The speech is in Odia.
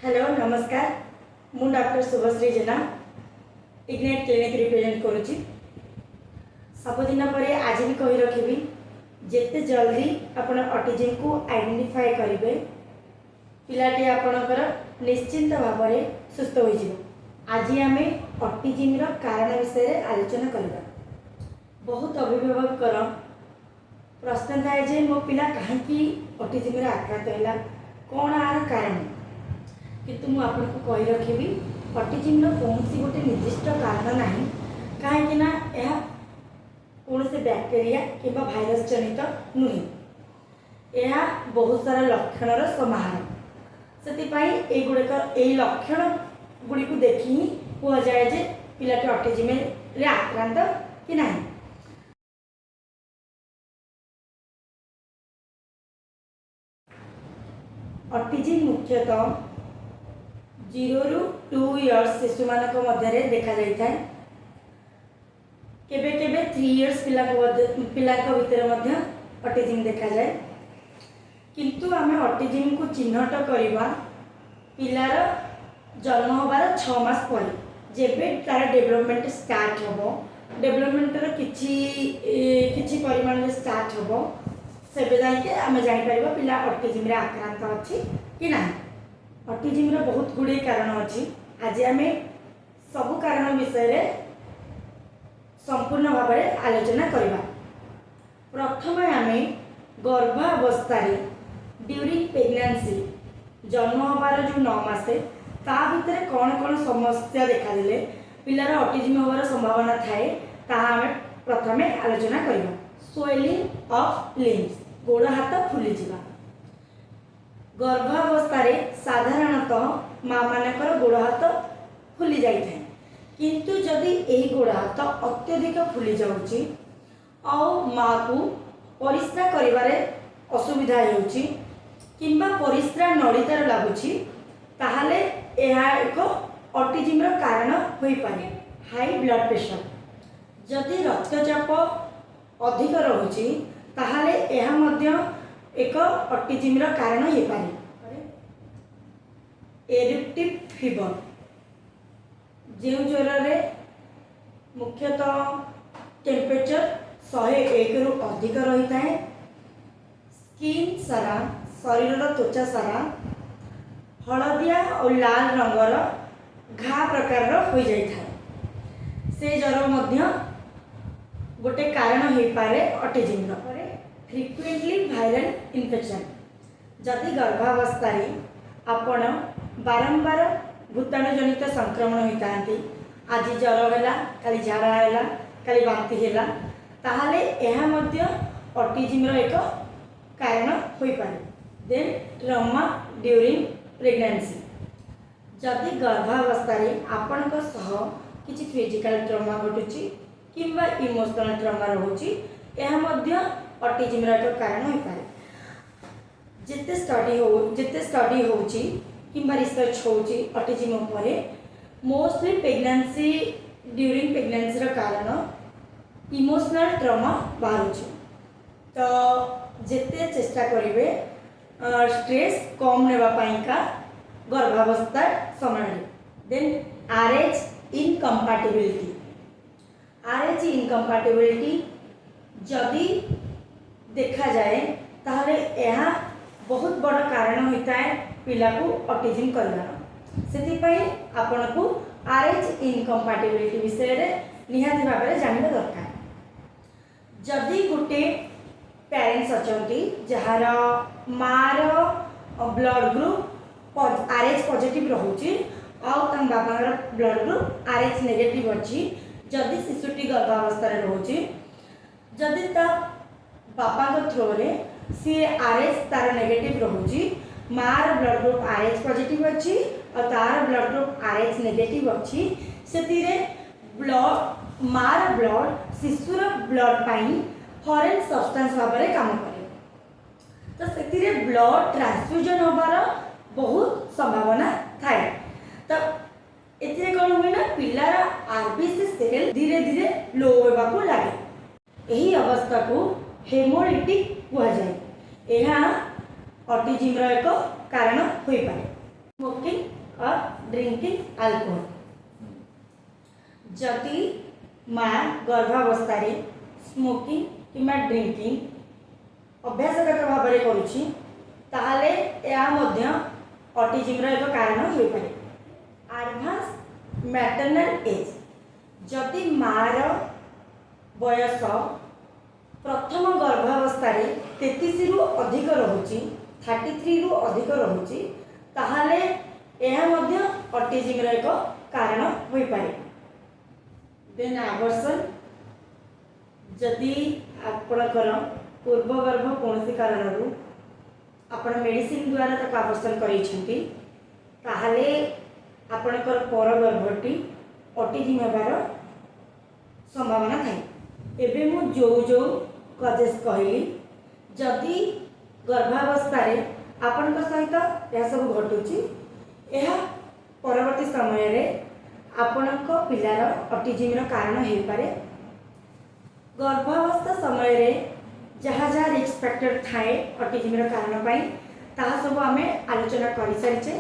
ହ୍ୟାଲୋ, ନମସ୍କାର। ମୁଁ doctor Subhashree Jena, ignite clinic represent କରୁଛି। ସବୁଦିନ ପରି ଆଜି ବି କହି ରଖିବି, ଯେତେ ଜଲ୍ଦି ଆପଣ ଅଟିଜିମ୍କୁ ଆଇଡେଣ୍ଟିଫାଏ କରିବେ, ପିଲାଟି ଆପଣଙ୍କର ନିଶ୍ଚିନ୍ତ ଭାବରେ ସୁସ୍ଥ ହୋଇଯିବ। ଆଜି ଆମେ ଅଟିଜିମ୍ର କାରଣ ବିଷୟରେ ଆଲୋଚନା କରିବା। ବହୁତ ଅଭିଭାବକଙ୍କର ପ୍ରଶ୍ନ ଥାଏ ଯେ ମୋ ପିଲା କାହିଁକି ଅଟିଜିମ୍ରେ ଆକ୍ରାନ୍ତ ହେଲା, କ'ଣ ୟାର କାରଣ? କିନ୍ତୁ ମୁଁ ଆପଣଙ୍କୁ କହି ରଖିବି, ଅଟିଜିମ୍ର କୌଣସି ଗୋଟେ ନିର୍ଦ୍ଦିଷ୍ଟ କାରଣ ନାହିଁ, କାହିଁକି ନା ଏହା କୌଣସି ବ୍ୟାକ୍ଟେରିଆ କିମ୍ବା ଭାଇରସ୍ ଜନିତ ନୁହେଁ। ଏହା ବହୁତ ସାରା ଲକ୍ଷଣର ସମାହାର। ସେଥିପାଇଁ ଏଇଗୁଡ଼ିକ, ଏଇ ଲକ୍ଷଣ ଗୁଡ଼ିକୁ ଦେଖି ହିଁ କୁହାଯାଏ ଯେ ପିଲାଟି ଅଟିଜିମ୍ରେ ଆକ୍ରାନ୍ତ କି ନାହିଁ। ଅଟିଜିମ୍ ମୁଖ୍ୟତଃ 0ରୁ 2 ଇୟର୍ସ ଶିଶୁମାନଙ୍କ ମଧ୍ୟରେ ଦେଖାଯାଇଥାଏ। କେବେ କେବେ 3 ଇୟର୍ସ ପିଲାଙ୍କ ଭିତରେ ମଧ୍ୟ ଅଟିଜିମ୍ ଦେଖାଯାଏ। କିନ୍ତୁ ଆମେ ଅଟିଜିମ୍କୁ ଚିହ୍ନଟ କରିବା ପିଲାର ଜନ୍ମ ହେବାର 6 ମାସ ପରେ, ଯେବେ ତା'ର ଡେଭଲପମେଣ୍ଟ ଷ୍ଟାର୍ଟ ହେବ, ଡେଭଲପମେଣ୍ଟର କିଛି କିଛି ପରିମାଣରେ ଷ୍ଟାର୍ଟ ହେବ, ସେବେ ଯାଇକି ଆମେ ଜାଣିପାରିବା ପିଲା ଅଟିଜିମ୍ରେ ଆକ୍ରାନ୍ତ ଅଛି କି ନାହିଁ। ଅଟିଜିମ୍ର ବହୁତ ଗୁଡ଼ିଏ କାରଣ ଅଛି। ଆଜି ଆମେ ସବୁ କାରଣ ବିଷୟରେ ସମ୍ପୂର୍ଣ୍ଣ ଭାବରେ ଆଲୋଚନା କରିବା। ପ୍ରଥମେ ଆମେ ଗର୍ଭାବସ୍ଥାରେ, ଡ୍ୟୁରିଂ ପ୍ରେଗନାନ୍ସି, ଜନ୍ମ ହେବାର ଯେଉଁ 9 ମାସେ, ତା ଭିତରେ କ'ଣ କ'ଣ ସମସ୍ୟା ଦେଖାଦେଲେ ପିଲାର ଅଟିଜିମ୍ ହେବାର ସମ୍ଭାବନା ଥାଏ, ତାହା ଆମେ ପ୍ରଥମେ ଆଲୋଚନା କରିବା। ସ୍ୱେଲିଂ ଅଫ୍ ଲିମ୍ସ, ଗୋଡ଼ ହାତ ଫୁଲିଯିବା। ଗର୍ଭାବସ୍ଥାରେ ସାଧାରଣତଃ ମାଆମାନଙ୍କର ଗୋଡ଼ ହାତ ଫୁଲି ଯାଇଥାଏ। କିନ୍ତୁ ଯଦି ଏହି ଗୋଡ଼ ହାତ ଅତ୍ୟଧିକ ଫୁଲି ଯାଉଛି ଆଉ ମାଆକୁ ପରିସ୍ରା କରିବାରେ ଅସୁବିଧା ହେଉଛି କିମ୍ବା ପରିସ୍ରା ନଳିତାର ଲାଗୁଛି, ତାହେଲେ ଏହା ଏକ ଅଟିଜିମ୍ର କାରଣ ହୋଇପାରେ। ହାଇ ବ୍ଲଡ଼ ପ୍ରେସର, ଯଦି ରକ୍ତଚାପ ଅଧିକ ରହୁଛି, ତାହେଲେ ଏହା ମଧ୍ୟ ଏକ ଅଟିଜିମ୍ର କାରଣ ହୋଇପାରେ। ଏରୁପ୍ଟିଭ୍ ଫିଭର, ଯେଉଁ ଜ୍ୱରରେ ମୁଖ୍ୟତଃ ଟେମ୍ପରେଚର 101ରୁ ଅଧିକ ରହିଥାଏ, ସ୍କିନ୍ ସାରା, ଶରୀରର ତ୍ୱଚା ସାରା ହଳଦିଆ ଆଉ ଲାଲ ରଙ୍ଗର ଘା ପ୍ରକାରର ହୋଇଯାଇଥାଏ, ସେ ଜ୍ୱର ମଧ୍ୟ ଗୋଟେ କାରଣ ହୋଇପାରେ ଅଟିଜିମ୍ର। ପରେ ଫ୍ରିକ୍ୱେଣ୍ଟଲି ଭାଇରାଲ ଇନଫେକ୍ସନ୍। ଯଦି ଗର୍ଭାବସ୍ଥାରେ ଆପଣ ବାରମ୍ବାର ଭୂତାଣୁ ଜନିତ ସଂକ୍ରମଣ ହୋଇଥାନ୍ତି, ଆଜି ଜ୍ୱର ହେଲା, କାଲି ଝାଡ଼ା ହେଲା, କାଲି ବାନ୍ତି ହେଲା, ତାହେଲେ ଏହା ମଧ୍ୟ ଅଟିଜିମ୍ର ଏକ କାରଣ ହୋଇପାରେ। ଦେନ୍ ଟ୍ରମା ଡ୍ୟୁରିଂ ପ୍ରେଗନାନ୍ସି। ଯଦି ଗର୍ଭାବସ୍ଥାରେ ଆପଣଙ୍କ ସହ କିଛି ଫିଜିକାଲ ଟ୍ରମା ଘଟୁଛି କିମ୍ବା ଇମୋସନାଲ ଟ୍ରମା ରହୁଛି, ଏହା ମଧ୍ୟ ଅଟିଜିମ୍ର ଏକ କାରଣ ହୋଇପାରେ। ଯେତେ ଷ୍ଟଡି ହେଉଛି କିମ୍ବା ରିସର୍ଚ୍ଚ ହେଉଛି ଅଟିଜିମ୍ ଉପରେ, ମୋଷ୍ଟଲି ପ୍ରେଗନାନ୍ସି, ଡ୍ୟୁରିଂ ପ୍ରେଗନାନ୍ସିର କାରଣ ଇମୋସନାଲ ଟ୍ରମା ବାହାରୁଛି। ତ ଯେତେ ଚେଷ୍ଟା କରିବେ ଷ୍ଟ୍ରେସ୍ କମ୍ ନେବା ପାଇଁକା ଗର୍ଭାବସ୍ଥା ସମୟରେ। ଦେନ୍ ଆର୍ ଏଚ୍ ଇନକମ୍ପାଟିବିଲିଟି। ଆର୍ ଏଚ୍ ଇନକମ୍ପାଟିବିଲିଟି ଯଦି ଦେଖାଯାଏ, ତାହେଲେ ଏହା ବହୁତ ବଡ଼ କାରଣ ହୋଇଥାଏ ପିଲାକୁ ଅଟିଜିମ୍ କରିବାର। ସେଥିପାଇଁ ଆପଣଙ୍କୁ ଆର୍ ଏଚ୍ ଇନକମ୍ପାଟିବିଲିଟି ବିଷୟରେ ନିହାତି ଭାବରେ ଜାଣିବା ଦରକାର। ଯଦି ଗୋଟେ ପ୍ୟାରେଣ୍ଟସ୍ ଅଛନ୍ତି, ଯାହାର ମାଆର blood group R H positive ରହୁଛି ଆଉ ତାଙ୍କ ବାବାଙ୍କର blood group R H negative ଅଛି, ଯଦି ଶିଶୁଟି ଗର୍ଭାବସ୍ଥାରେ ରହୁଛି, ଯଦି ତା ବାପାଙ୍କ ଥ୍ରୋରେ ସିଏ ଆର୍ ଏଚ୍ ତାର ନେଗେଟିଭ୍ ରହୁଛି, ମାଆର blood group R H positive ଅଛି ଆଉ ତାର blood group R H negative ଅଛି, ସେଥିରେ ମାଆର ବ୍ଲଡ଼ ଶିଶୁର ବ୍ଲଡ଼ ପାଇଁ ଫରେନ୍ ସବଷ୍ଟାନ୍ସ ଭାବରେ କାମ କରେ। ତ ସେଥିରେ ବ୍ଲଡ଼ ଟ୍ରାନ୍ସଫ୍ୟୁଜନ୍ ହେବାର ବହୁତ ସମ୍ଭାବନା ଥାଏ। ତ ଏଥିରେ କ'ଣ ହୁଏ ନା, ପିଲାର ଆର୍ ବି ସି ସେଲ୍ ଧୀରେ ଧୀରେ ଲୋ ହେବାକୁ ଲାଗେ। ଏହି ଅବସ୍ଥାକୁ ହେମୋଲିଟିକ୍ କୁହାଯାଏ। ଏହା ଅଟିଜିମ୍ର ଏକ କାରଣ ହୋଇପାରେ। Smoking or drinking alcohol. ଯଦି ମା ଗର୍ଭାବସ୍ଥାରେ ସ୍ମୋକିଂ କିମ୍ବା ଡ୍ରିଙ୍କିଂ ଅଭ୍ୟାସଗତ ଭାବରେ କରୁଛି, ତାହେଲେ ଏହା ମଧ୍ୟ ଅଟିଜିମ୍ର ଏକ କାରଣ ହୋଇପାରେ। Advance maternal age. ଯଦି ମାର ବୟସ ପ୍ରଥମ ଗର୍ଭାବସ୍ଥାରେ 33ରୁ ଅଧିକ ରହୁଛି, 33ରୁ ଅଧିକ ରହୁଛି, ତାହେଲେ ଏହା ମଧ୍ୟ ଅଟିଜିମ୍ର ଏକ କାରଣ ହୋଇପାରେ। ଦେନ୍ ଆବର୍ସନ୍। ଯଦି ଆପଣଙ୍କର ପୂର୍ବ ଗର୍ଭ କୌଣସି କାରଣରୁ ଆପଣ ମେଡ଼ିସିନ ଦ୍ୱାରା ତାକୁ ଆବର୍ସନ୍ କରେଇଛନ୍ତି, ତାହେଲେ ଆପଣଙ୍କର ପର ଗର୍ଭଟି ଅଟିଜିମ୍ ହେବାର ସମ୍ଭାବନା ଥାଏ। ଏବେ ମୁଁ ଯେଉଁ ଯେଉଁ କଜେସ୍ କହିଲି, ଯଦି ଗର୍ଭାବସ୍ଥାରେ ଆପଣଙ୍କ ସହିତ ଏହାସବୁ ଘଟୁଛି, ଏହା ପରବର୍ତ୍ତୀ ସମୟରେ ଆପଣଙ୍କ ପିଲାର ଅଟିଜିମ୍ର କାରଣ ହୋଇପାରେ। ଗର୍ଭାବସ୍ଥା ସମୟରେ ଯାହା ଯାହା ରିସ୍କ ଫ୍ୟାକ୍ଟର ଥାଏ ଅଟିଜିମ୍ର କାରଣ ପାଇଁ, ତାହା ସବୁ ଆମେ ଆଲୋଚନା କରିସାରିଛେ।